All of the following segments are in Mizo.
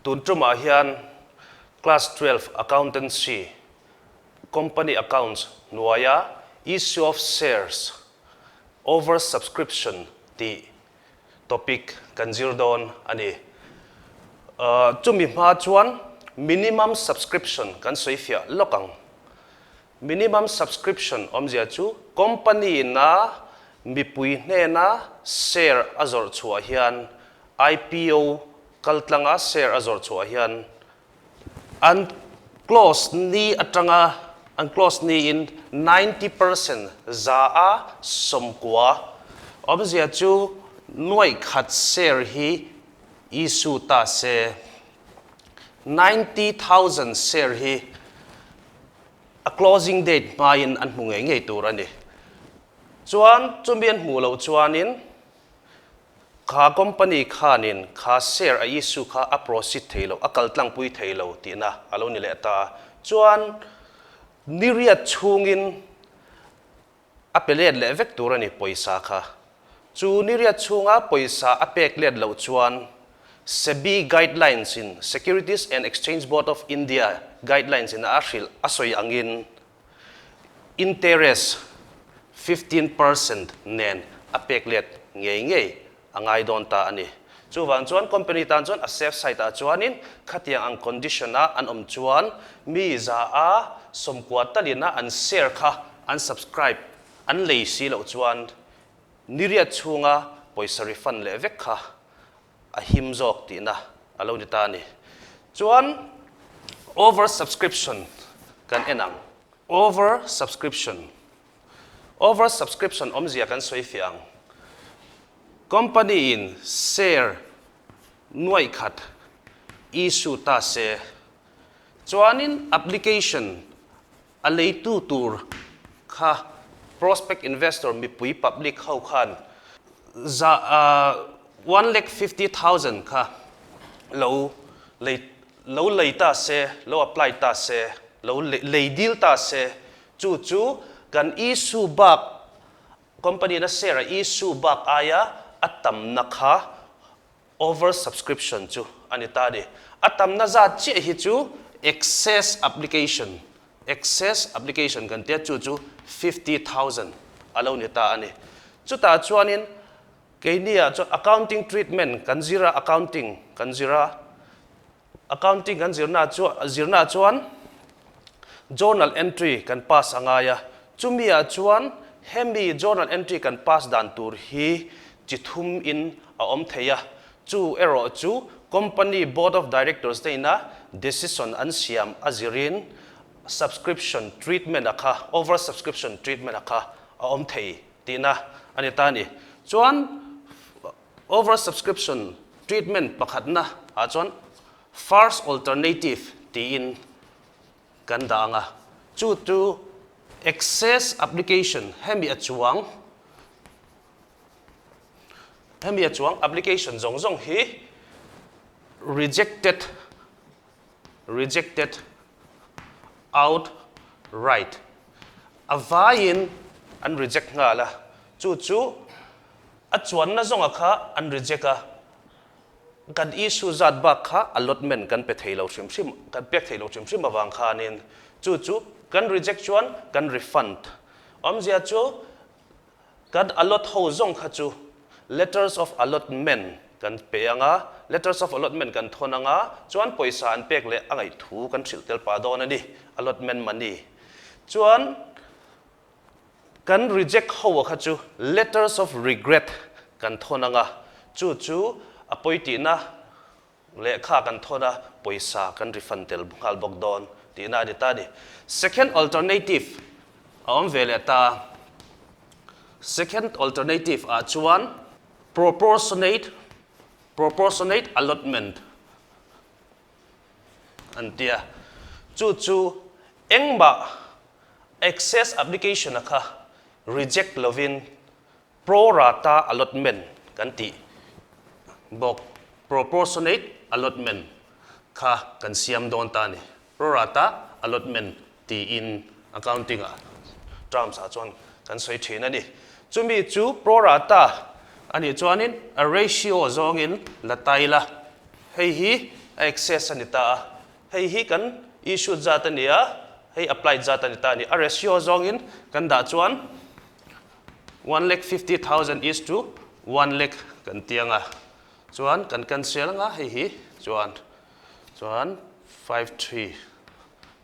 Tun tumah hian Class 12 Accountancy, Company Accounts hnuaia Issue of Shares, Over Subscription tih topic kan zir dawn a ni. Chumi hma chuan Minimum Subscription kan sawi fiah lawk ang. Minimum subscription awmzia chu company ina mipui hnena share a zawrh chhuah hian IPO kaltlanga share a zawrh chhuah hian an close ni atanga an close niin 90% za a 90 awmzia chu nuaih khat share hi issue ta se 90,000 share hi a closing date hmain an hmu ngei ngei tur a ni. Chuan chumi an hmuh loh chuanin kha company khanin kha share a issue kha a proceed thei lo, a kal tlangpui thei lo tihna a lo ni leh ta a. Chuan niriat chhungin a pe let leh vek tur a ni pawisa kha. Chu niriat chhunga pawisa a pek let loh chuan SEBI guidelines in, Securities and Exchange Board of India guidelines in a hrilh a sawi angin interest 15% nen a pek let ngei ngei a ngai dawn ta a ni. Chuvang chuan company tan chuan a safe side ah chuanin khatiang ang condition a an awm chuan mi 90% talina an share kha an subscribe an lei si loh chuan niriat chhunga pawisa refund leh vek kha a him zawk tihna a lo ni ta a ni. Chuan over subscription kan en ang. Over subscription. Over subscription awmzia kan sawi fiah ang. Company in share nuaih khat issue ta se, chuanin application a leitu tur kha prospect investor mipui public ho khan za 1,50,000 kha lo lei lo lei ta se, lo apply ta se, lo lei dil ta se, Chu chu kan issue bak, company na share a issue bak aia a tamna kha over subscription chu a ni ta a ni. A tamna zat chiah hi chu excess application, excess application kan tia chu chu 50,000 a lo ni ta a ni. Chutah chuanin keiniah chuan accounting treatment kan zir a, accounting kan zir a, Accounting kan zirna chu zirna chuan journal entry kan pass a ngai a, chumi ah chuan hemi journal entry kan pass dan tur hi chi thum in a awm thei a, chu erawh chu company board of directors te ina decision an siam a zirin subscription treatment a kha over subscription treatment a kha a awm thei tihna a ni ta a ni. Chuan Over subscription treatment pakhatna ah chuan first alternative tiin kan dah ang a, chu chu excess application hemi a chuang hemi a chuang application zawng zawng hi rejected rejected out right a vaiin an reject nghal a, chu chu A chuanna zawnga kha an reject a, kan issue zat bak kha allotment kan pe thei lo hrim hrim, kan pek thei lo hrim hrim avang khanin chu chu kan reject chuan kan refund. Awmzia chu kan allot ho zawng kha chu letters of allotment kan pe ang a, letters of allotment kan thawn ang a, chuan pawisa an pek leh a ngaihthu kan hrilh tel pah dawn a ni, allotment money. Chuan Kan reject ho a kha chu letters of regret kan thawn ang a, chu chu a pawi tihna lehkha kan thawn a, pawisa kan refund tel nghal bawk dawn tihna a ni ta a ni. Second alternative a awm ve leh ta a, second alternative ah chuan proportionate proportionate allotment an ti a, chu chu engmah Access application a kha reject lovin pro rata allotment kan tih bawk, proportionate allotment kha kan siam dawn ta a ni. Pro rata allotment tiin accounting ah terms ah chuan kan sawi thin a ni. Chumi chu pro rata a nih chuanin a ratio zawngin la tai la, hei hi. A excess a ni ta a, hei hi kan issued zat a ni a, hei applied zat a ni ta a ni. A ratio zawngin kan dah chuan 1,50,000 is to 1 lakh kan ti ang a, chuan kan cancel ang a, hei hi chuan chuan 5 3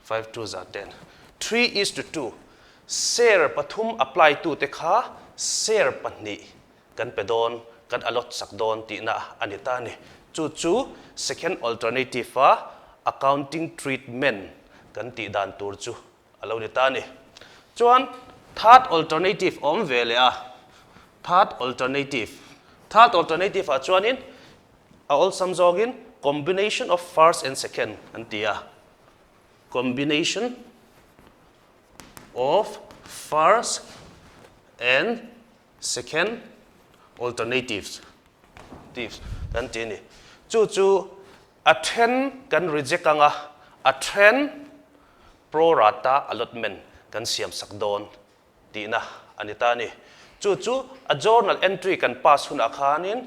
5 2 za 10 3 is to 2 share pathum apply tute kha share pahnih kan pe dawn, kan allot sak dawn tihna a ni ta a ni. Chu chu second alternative a accounting treatment kan tih dan tur chu a lo ni ta a ni. Chuan third alternative awm ve leh a, third alternative, third alternative ah chuanin a awlsam zawngin combination of first and second an ti a, combination of first and Second alternatives tives kan ti a ni. Chu chu a then kan reject anga a then pro rata allotment kan siam sak dawn tihna a ni ta a ni. Chu chu a journal entry kan pass hunah khanin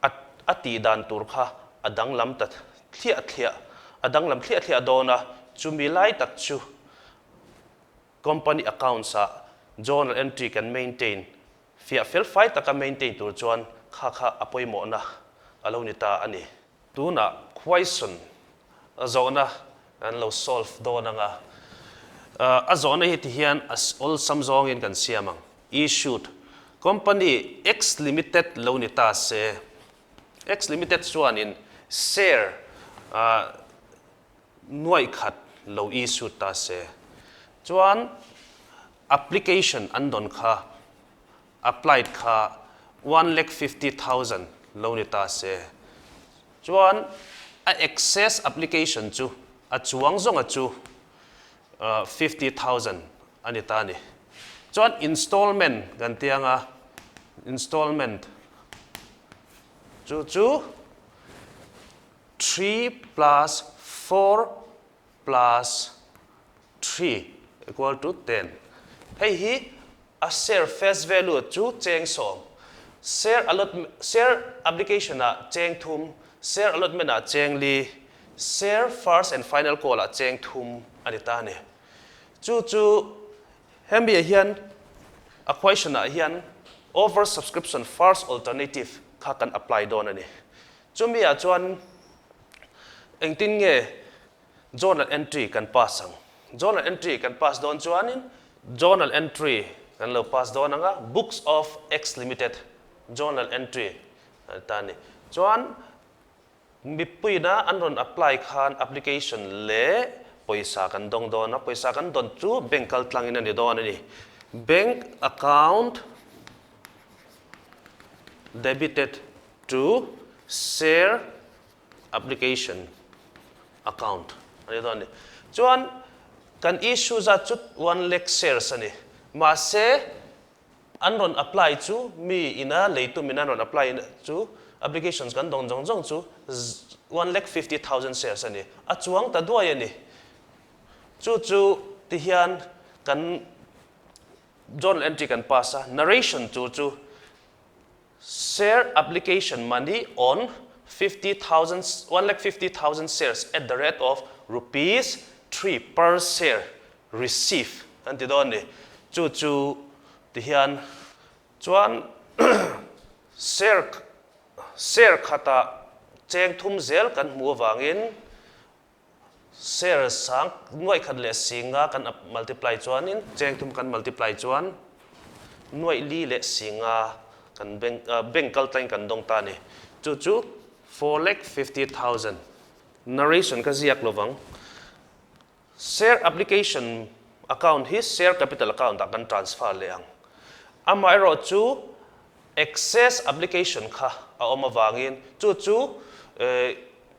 a a tih dan tur kha a danglam ta thliah thliah a danglam thliah thliah dawn a, chumi lai tak chu Company accounts ah journal entry kan maintain fiah fel fai taka maintain tur chuan kha kha a pawimawhna a lo ni ta a ni. Tunah question zawhna kan lo solve dawn ang a, a zawhna hi tihian a awlsam zawngin kan siam ang. Issued Company X Limited lo ni ta se, X Limited chuanin share nuaih khat lo issue ta se. Chuan application an dawn kha, applied kha 1,50,000 lo ni ta se. Chuan a excess application chu a chuang zawnga chu 50,000 a ni ta a ni. Chuan installment kan ti anga, installment chu chu 3 plus 4 plus 3 equal to 10. Hei hi a share face value chu cheng 10. Share allot share application ah cheng 3, share allotment ah cheng 4, share first and final call ah cheng 3 a ni ta a ni. Chu chu hemi ah hian a question ah hian over subscription first alternative kha kan apply dawn a ni. Chumi ah chuan engtin nge journal entry kan pass ang? Journal entry kan pass dawn chuanin journal entry kan lo pass dawn ang a, Books of X Limited journal entry ta a ni. Chuan mipuina an rawn apply khan application leh pawisa kan dawng dawn a, pawisa kan dawn chu bank kal tlangin a ni dawn a ni. Bank account debited to share application account a ni dawn a ni. Chuan kan issue zat chu 1 lakh shares a ni. Mahse an rawn apply chu mi ina leitu min an rawn apply chu applications kan dawng zawng zawng chu 1,50,000 shares a ni. A chuang ta duai a ni. Chu chu tihian kan journal entry kan pass a, narration chu chu share application money on 50,000, 1,50,000 shares at the rate of rupees 3 per share receive an ti dawn ni. Chu chu tihian chuan share share khata cheng 3 zel kan hmu awangin share sang nuai khat leh singa kan multiply chuanin cheng 3 kan multiply chuan nuai li leh singa kan bank bank kal tlain kan dawng ta ni. Chu chu 4,50,000. Narration ka ziak lovang. Share application account hi share capital account ah kan transfer leh ang. Amaherawh chu excess application kha a awm awangin chu chu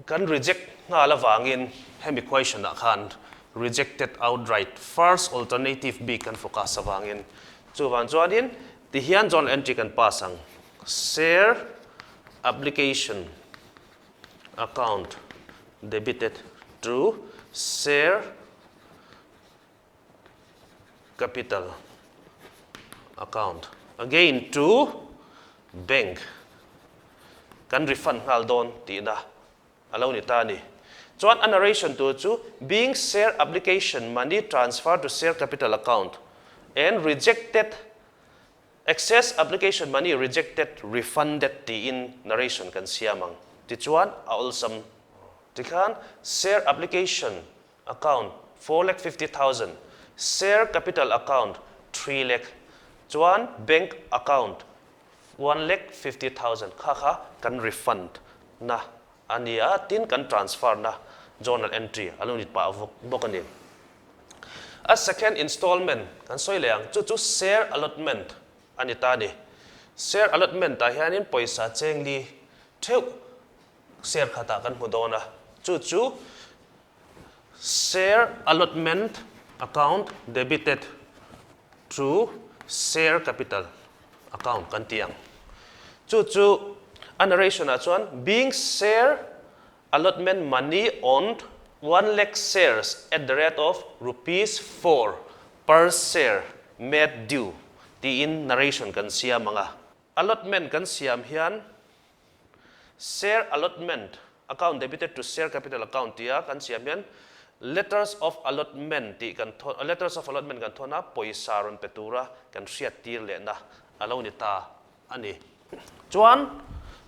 kan reject nghal awangin hemi question ah khan rejected outright first alternative B kan focus awangin chuwan chuanin tihian journal entry kan pass ang. Share application account debited to share capital account again to bank kan refund nghal dawn tihna a lo ni ta a ni. Chuan a narration tur chu being share application money transfer to share capital account and rejected excess application money rejected refunded tiin narration kan siam ang. Tichuan a awlsam tikhan share application account 4,50,000, share capital account 3 lakh, chuan bank account 1,50,000 kha kha kan refund na a ni a, tin kan transfer na journal entry a lo ni pah bawk a ni. A second installment kan sawi leh ang, chu chu share allotment a ni ta a ni. Share allotment ah hianin pawisa cheng li theuh share khatah kan hmu dawn a, chu chu share allotment account debited to share capital account kan ti ang. Chu chu a narration ah chuan being share allotment money on 1 lakh shares at the rate of ₹4 per share made due tiin narration kan siam ang a. Allotment kan siam hian share allotment account debited to share capital account tia kan siam hian letters of allotment tih kan thawn letters of allotment kan thawn a, pawisa rawn pe tura kan hriat tir lehna a lo ni ta a ni. Chuan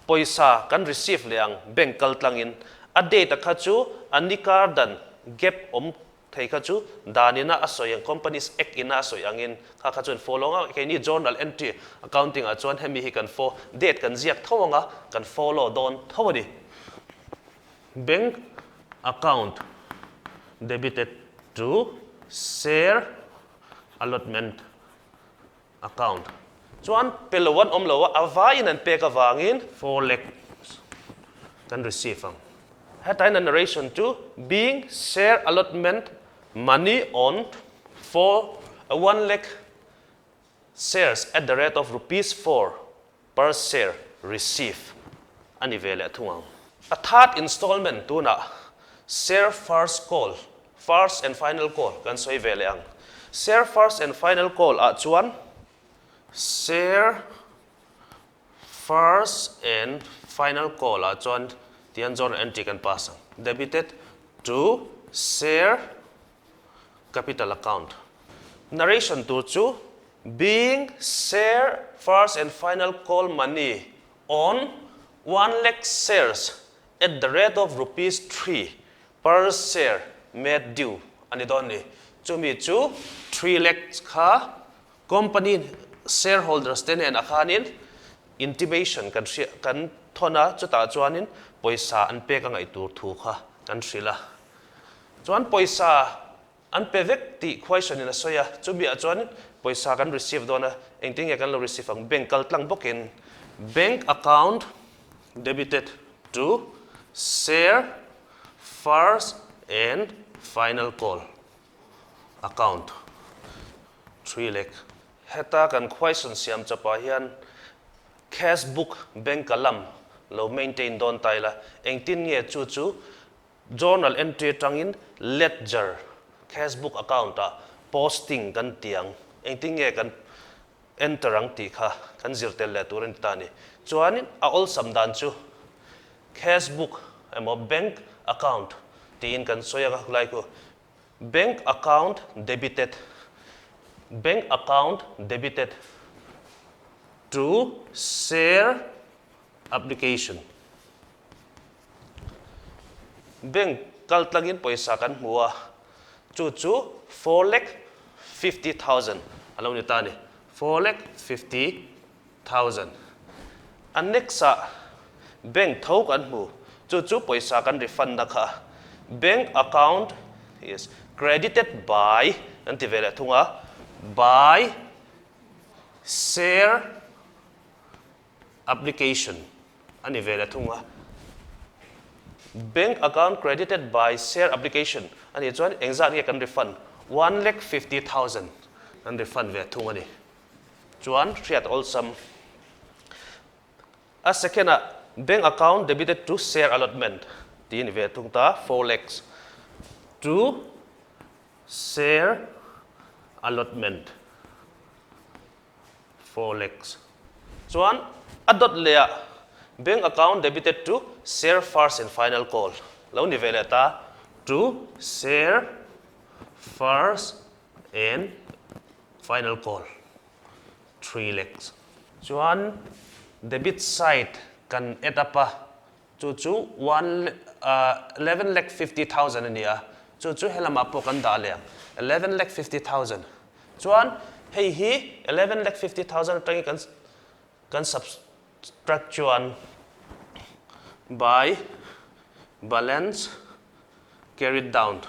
pawisa kan receive leh ang bank kal tlangin a date a kha chu a ni kar dan gap awm thei kha chu danina a sawi ang Companies Act ina a sawi angin kha kha chuan follow ang a, keini journal entry accounting ah chuan hemi hi kan fo date kan ziak tho anga kan follow dawn tho a ni. Bank account debited to share allotment account chuan pe lo an awm lo a, a vaiin an pek avangin 4 lakhs kan receive ang. Hetain a narration chu being share allotment money on four 1 lakh shares at the rate of ₹4 per share receive ani ve leh thung ang. A third installment tunah share first call, first and final call kan sawi ve leh ang. Share first and final call ah chuan share first and final call ah chuan tian journal entry kan pass ang, debited to share capital account. Narration tur chu being share first and final call money on 1 lakh shares at the rate of ₹3 per share made due ani dawn ni. Chumi chu 3 lakhs kha company shareholders te nen a khanin intimation kan hria kan thona, chutah chuanin pawisa an pek a ngaih tur thu kha kan hrila, chuan pawisa an pe vek tih question in a sawi a. Chumi ah chuan pawisa kan receive dawn a, engtin nge kan lo receive ang? Bank kal tlang bawkin bank account debited to share first and final call account 3 lakh. Heta kan question siam chapa hian cash book bank lam lo maintain dawn tai la, engtin nge chu chu journal entry tangin ledger cash book account a posting kan tiang, engtin nge kan enter ang tih kha kan zir tel leh tur ani ta ni. Chuanin a awlsam dan chu cash book emaw bank account tiin kan sawi anga, lai ku bank account debited, bank account debited to share application. Bank kal tlangin pawisa kan hmu a, chu chu 4,50,000 alo ni ta ni, 4,50,000. A next ah bank tho kan hmu, chu chu pawisa kan refund na kha, bank account is credited by an ti ve leh thunga, by share application ani ve leh thunga. Bank account credited by share application ani chuan engzat nge kan refund? 1,50,000 an refund ve thung ani. Chuan hriat awlsam. A second ah bank account debited to share allotment ti ni ve thung ta, 4 lakhs to share allotment, 4 lakhs. Chuan a dot leh ah bank account debited to share first and final call. Lo ni ve leh ta, to share first and final call, 3 lakhs. Chuan debit side kan add up a, chu chu one 11 lakh 50,000 a ni a, chu chu helamah pawh kan dah leh ang, 11 lakh 50,000. Chuan hei hi 11 lakh 50,000 atangin kan kan subtract chuan by balance carried down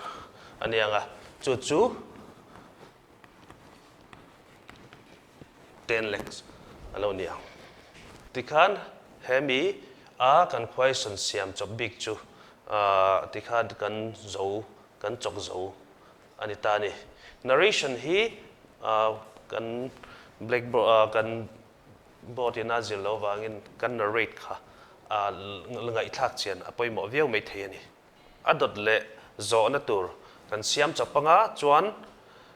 a ni ang a, chu chu 10 lakhs a lo ni ang. Tikhan hemi a kan question siam chawp bik chu tikhan kan zo kan chawk zo a ni ta a ni. Narration hi kan blackboard kan board in a zir loh avangin kan narrate kha ngaihthlak chian a pawimawh viau mai thei a ni. A dawt leh zawhna tur kan siam chawp anga chuan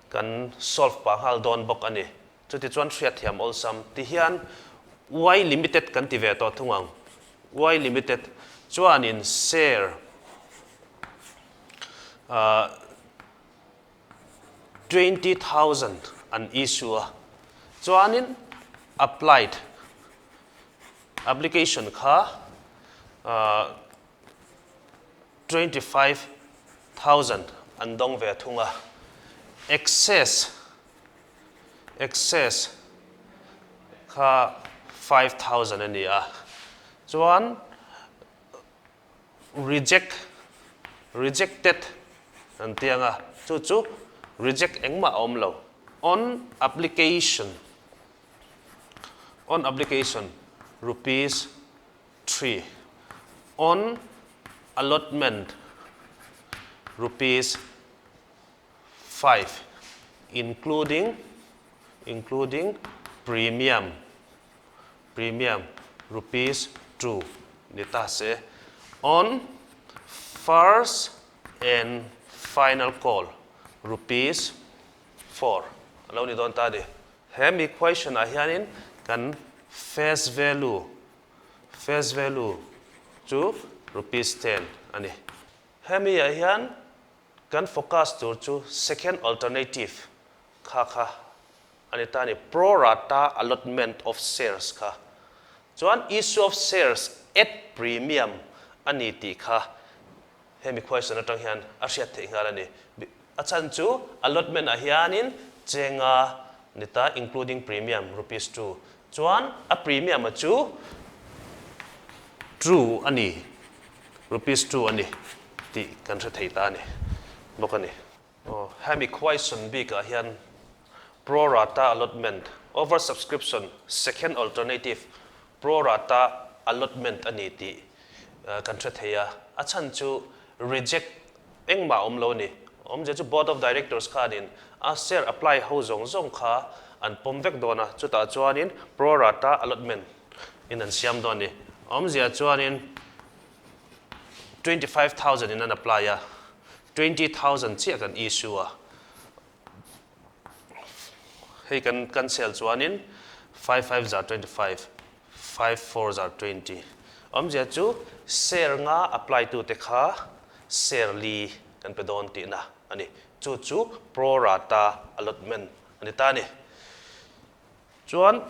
kan solve pah nghal dawn bawk a ni. Chutichuan hriatthiam awlsam ti hian Y Limited kan ti ve tawh thung ang. Y Limited chuanin share 20,000 an issue a, chuanin applied application kha 25,000 an dawng ve thung a, excess excess kha 5,000 a ni a, chuan reject rejected an ti ang a, chu chu reject engmah a awm lo, on application on application rupees 3 on allotment rupees 5 including including premium premium rupees 2 ni ta se on first and final call rupees 4 a lo ni dawn ta ni. He mi question ah hianin kan face value face value chu rupees 10 a ni. Hemi ah hian Kan focus tur chu second alternative kha kha a ni ta a ni, pro rata allotment of shares kha. Chuan issue of shares at premium a ni tih kha hemi question atang hian a hriat theih nghal a ni. A chhan chu allotment ah hianin chenga ni ta including premium rupees 2. Chuan a premium a chu 2 a ni, rupees 2 a ni. Tih kan hre thei ta a ni bawk a ni. Aw, hemi question bikah hian pro rata allotment, over subscription, second alternative, pro rata allotment a ni tih kan hre thei a. A chhan chu reject engmah a awm lo a ni. Awmzia chu Board of Directors khanin a share apply ho zawng zawng kha an pawm vek dawn a, chutah chuanin pro rata allotment in an siam dawn a ni. Awmzia chuanin 25,000 in an apply a, 20,000 chiah kan issue a, hei kan cancel chuanin 5 5 zar 25, 5 4 zar 20 awmzia chu share nga apply tu te kha share li kan pe dawn tihna a ni. Chu chu pro rata allotment a ni ta a ni. Chuan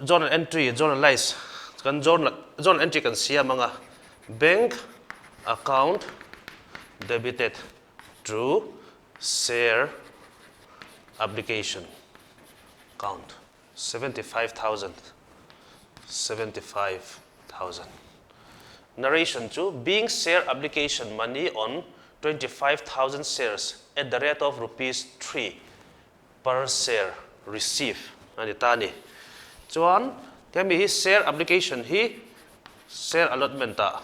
journal entry, journalize, kan journal journal entry kan siam ang a, bank account debited to share application account 75,000, 75,000. Narration chu being share application money on 25,000 shares at the rate of rupees 3 per share receive a ni ta a ni. Chuan hemi hi share application hi share allotment ah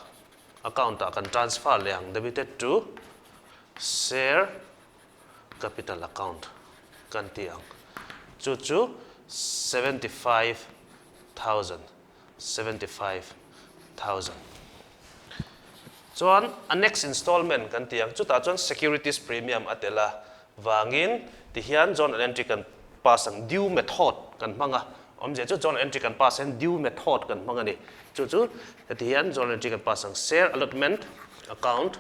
account ah kan transfer leh ang debited to share capital account kan ti ang. Chu chu 75,000, 75,000. Chuan a next installment kan ti ang, chutah chuan securities premium a tel a vangin tihian journal entry kan pass ang, due method kan hmang a, awmzia chu journal entry kan pass hian due method kan hmang a ni. Chu chu heti hian journal entry kan pass ang, share allotment. Account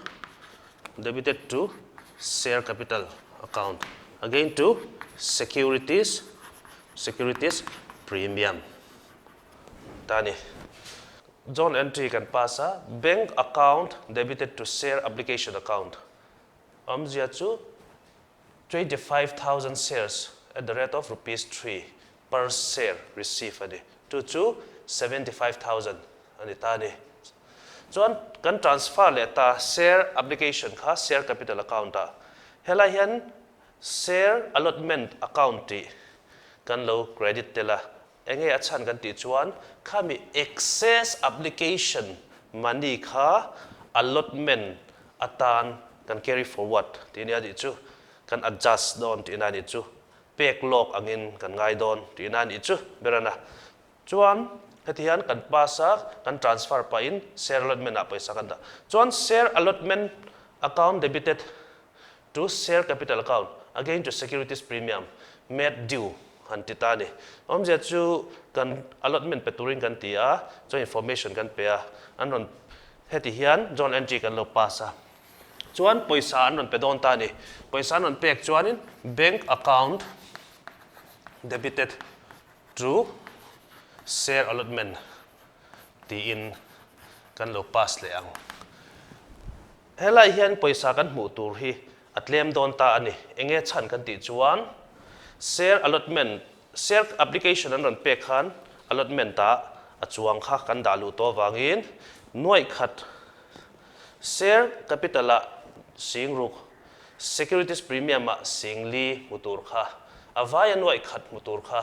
debited to share capital account again to securities securities premium ta ni. Journal entry kan pass a, bank account debited to share application account awmzia chu 25,000 shares at the rate of rupees 3 per share receive a ni. Chu chu 75,000 a ni ta a ni. Chuan kan transfer leh ta share application kha share capital account ah. Helai hian share allotment account tih kan lo credit tel a. Enge a chhan kan tih chuan khami excess application money kha allotment atan kan carry forward tih nia tih chu kan adjust dawn tihna a nih chu. Pek lawk angin kan ngai dawn tihna a nih chu berana. Chuan heti hian kan pass a, kan transfer pahin share allotment ah pawisa kan dah. Chuan share allotment account debited to share capital account again to securities premium made due han ti ta a ni. Awmzia chu kan allotment pe turin kan ti a, chuan information kan pe a, an rawn heti hian journal entry kan lo pass a. Chuan pawisa an rawn pe dawn ta a ni. Pawisa an rawn pek chuanin bank account debited to share allotment tiin kan lo pass leh ang. Helai hian pawisa kan hmuh tur hi a tlem dawn ta a ni. Enge chhan kan tih chuan share allotment, share application an rawn pek khan allotment ah a chuang kha kan dah luh tawh avangin nuaih khat share capital ah sing ruk, securities premium ah sing li hmu tur kha a vaia nuaih khat hmu tur kha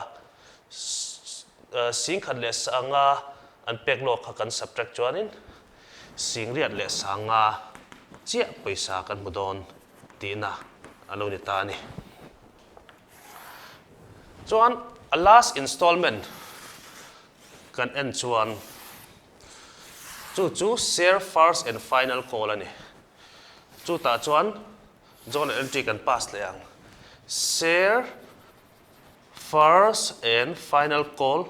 sing khat leh sanga an pek lawk kha kan subtract chuanin Singriat leh sanga chiah pawisa kan hmu dawn tihna a lo ni ta a ni. Chuan a last installment kan en chuan chu chu share first and final call a ni. Chutah chuan journal entry kan pass leh ang. Share first and final call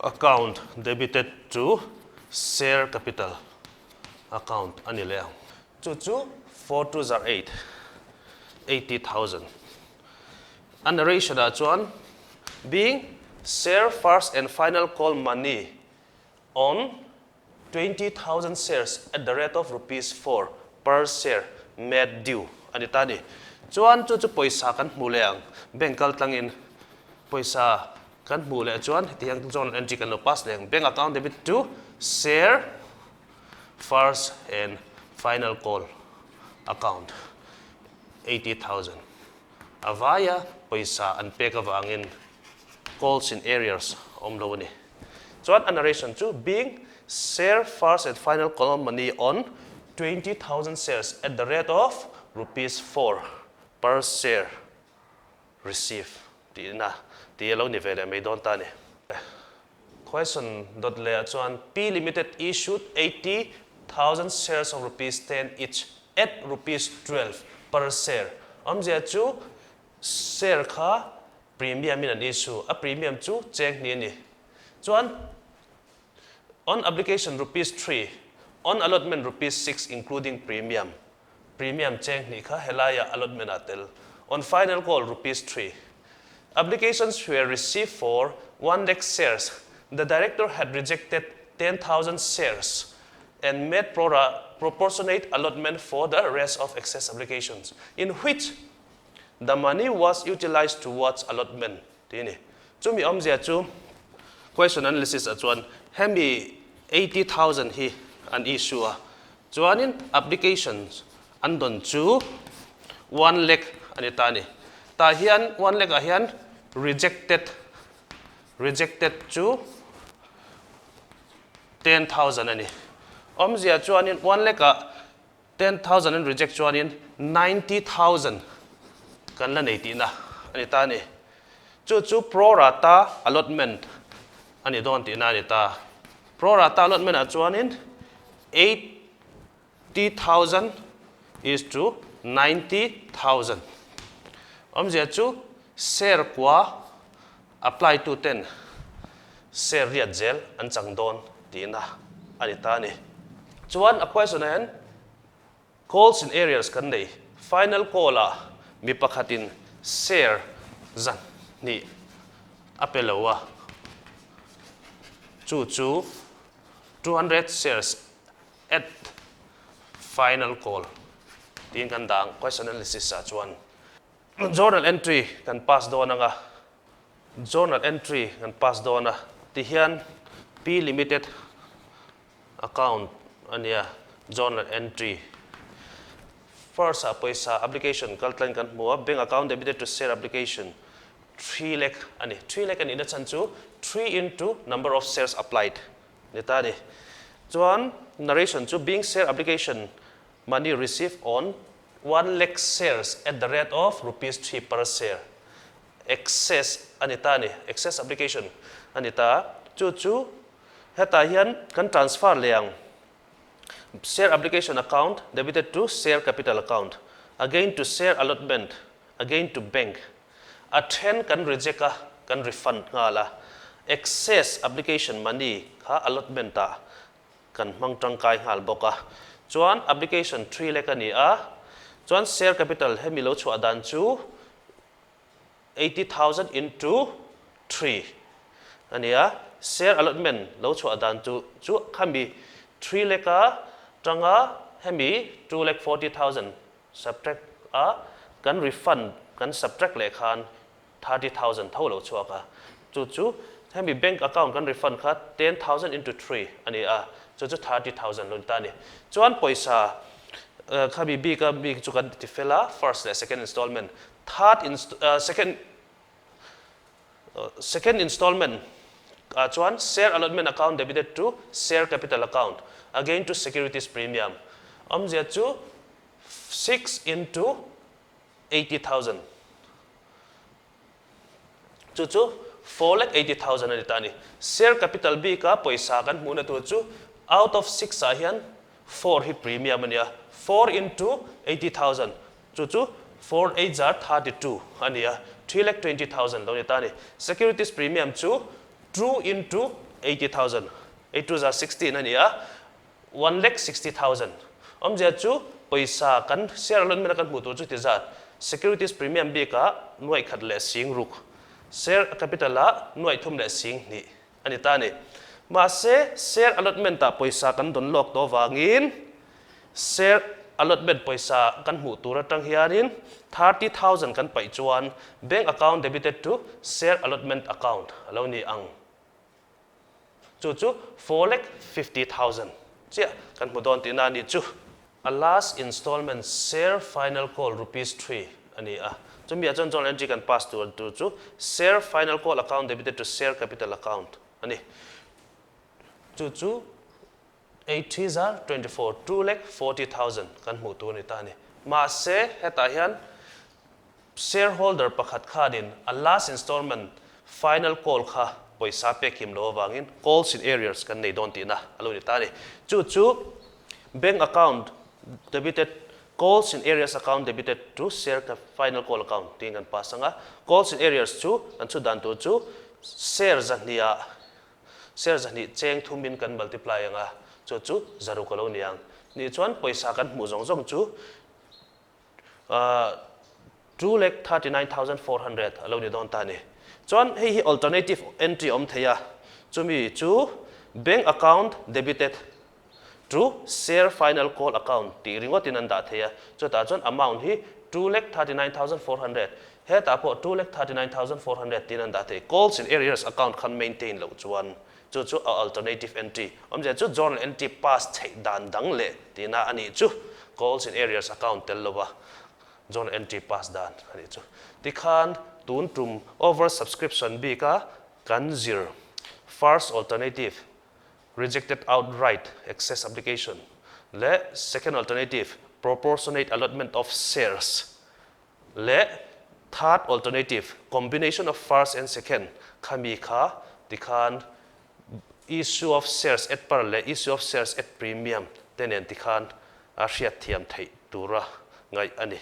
Account debited chu share capital account a ni leh ang. Chu chu 4208, 80,000. A narration ah chuan being share first and final call money on 20,000 shares at the rate of rupees 4 per share made due a ni ta a ni. Chuan chu chu pawisa kan hmuh leh ang, bank kal tlangin pawisa kan hmuh leh chuan heti hian journal entry kan lo pass leh ang, bank account debit to share first and final call account 80,000 a vaia pawisa an pek avangin calls in arrears a awm lo a ni. Chuan a narration chu being share first and final call money on 20,000 shares at the rate of rupees 4 per share receive tihna tih a lo ni ve leh mai dawn ta a ni. Question dawt leh ah chuan P Limited issued 80,000 shares of rupees 10 each at rupees 12 per share awmzia chu share kha Premium in an issue a premium chu cheng hnih a ni. Chuan on application rupees 3, on allotment rupees 6 including premium. Premium cheng hnih kha helaiah allotment ah tel. On final call rupees 3. Applications were received for 1 lakh shares. The director had rejected 10,000 shares and made proportionate allotment for the rest of excess applications in which The money was utilized towards allotment tih a ni. Chumi awmzia chu question analysis ah chuan hemi 80,000 hi an issue a, chuanin applications an dawn chu 1 lakh a ni ta a ni. Tah hian 1 lakh ah hian rejected rejected chu 10,000 a ni. Awmzia chuanin 1 lakh ah 10,000 an reject chuanin 90,000 kan la nei tihna a ni ta a ni. Chu chu pro rata allotment a ni dawn tihna a ni ta. Pro rata allotment ah chuanin 80,000 is to 90,000. Awmzia chu share kua apply tu ten share riat zel an chang dawn tihna a ni ta a ni. Chuan a question ah hian. Calls in arrears kan nei. Final call ah mi pakhatin share 200 a pe lo a, chu chu 200 shares at final call tiin kan dah ang. Question analysis ah chuan journal entry kan pass dawn ang a, journal entry kan pass dawn a, tihian P Limited Account a nia, journal entry. First ah pawisa application kal tlain kan hmu a, bank account debited to share application 3 lakh a ni. 3 lakh a nihna chhan chu 3 into number of shares applied ni ta a ni. Chuan narration chu being share application money received on 1 lakh shares at the rate of rupees 3 per share. Excess a ni ta a ni, excess application a ni ta. Chu chu Hetah hian kan transfer leh ang, Share Application Account debited to Share Capital Account, again to Share Allotment, again to Bank. A then kan reject a, kan refund nghal a, excess application money kha allotment ah kan hmang tangkai nghal bawk a. Chuan application 3 lakh a ni a, chuan share capital hemi lo chhuah dan chu 80,000 into 3 a ni a, share allotment lo chhuah dan chu chu khami 3 lakh a tanga hemi 2 lakh 40,000 subtract a kan refund kan subtract leh khan 30,000 tho lo chhuak a, chu chu hemi bank account kan refund kha 10,000 into 3 a ni a, chu chu 30,000 lo ni ta a ni. Chuan pawisa khami bik a bik chu kan ti fel a, first leh second installment Third inst second second installment ah chuan share allotment account debited to share capital account again to securities premium awmzia chu 6 into 80,000 chu chu 4,80,000 a ni ta a ni. Share capital bika pawisa kan hmuhna tur chu out of 6 ah hian 4 hi premium a nia, 4 into 80,000 Chu chu 4 eight zar 32 a ni a, 3,20,000 lo ni ta a ni. Securities premium chu 2 into 80,000, 8 two zar 16 a ni a, 1,60,000. Awmzia chu pawisa kan share allotment a kan hmuh tur chu ti zat. Securities premium bikah nuaih khat leh sing ruk, share capital ah nuaih thum leh sing hnih a ni ta a ni. Mahse, share allotment ah pawisa kan dawn lawk tawh avangin share allotment pawisa kan hmuh tur atang hianin 30,000 kan paih chuan bank account debited to share allotment account a lo ni ang. Chu chu 4,50,000 chiah kan hmu dawn tihna a nih chu. A last installment share final call ₹3 a ni a, chumi ah chuan journal entry kan pass tur tur chu share final call account debited to share capital account a ni. Chu chu 8,024, 2,40,000 kan hmuh tur a ni ta a ni. Mahse, hetah hian Shareholder pakhat khanin a last installment final call kha pawisa pek him lo avangin calls in arrears kan nei dawn tihna a lo ni ta a ni. Chu chu bank account debited calls in arrears account debited to share final call account tiin kan pass ang a. Calls in arrears chu kan chhut dan tur chu share 200 ah share 200 cheng thumin kan multiply ang a, chu chu zaruk a lo ni ang. Nih chuan pawisa kan hmuh zawng zawng chu 2,39,400 a lo ni dawn ta a ni. Chuan hei hi alternative entry a awm thei a, chumi chu bank account debited to share final call account tih ringawtin an dah thei a, chutah chuan amount hi 2,39,400 hetah pawh 2,39,400 tiin an dah thei. Calls in arrears account khan maintain loh chuan chu chu a alternative entry awmzia chu journal entry pass theih dan dang leh tihna a nih chu calls in arrears account tel lova journal entry pass dan a nih chu. Tikhan tun tum over subscription bika kan zir first alternative rejected outright excess application leh second alternative proportionate allotment of shares leh third alternative, combination of first and second khami kha tikhan issue of shares at par leh issue of shares at premium te nen tikhan a hriatthiam theih tura ngaih a ni.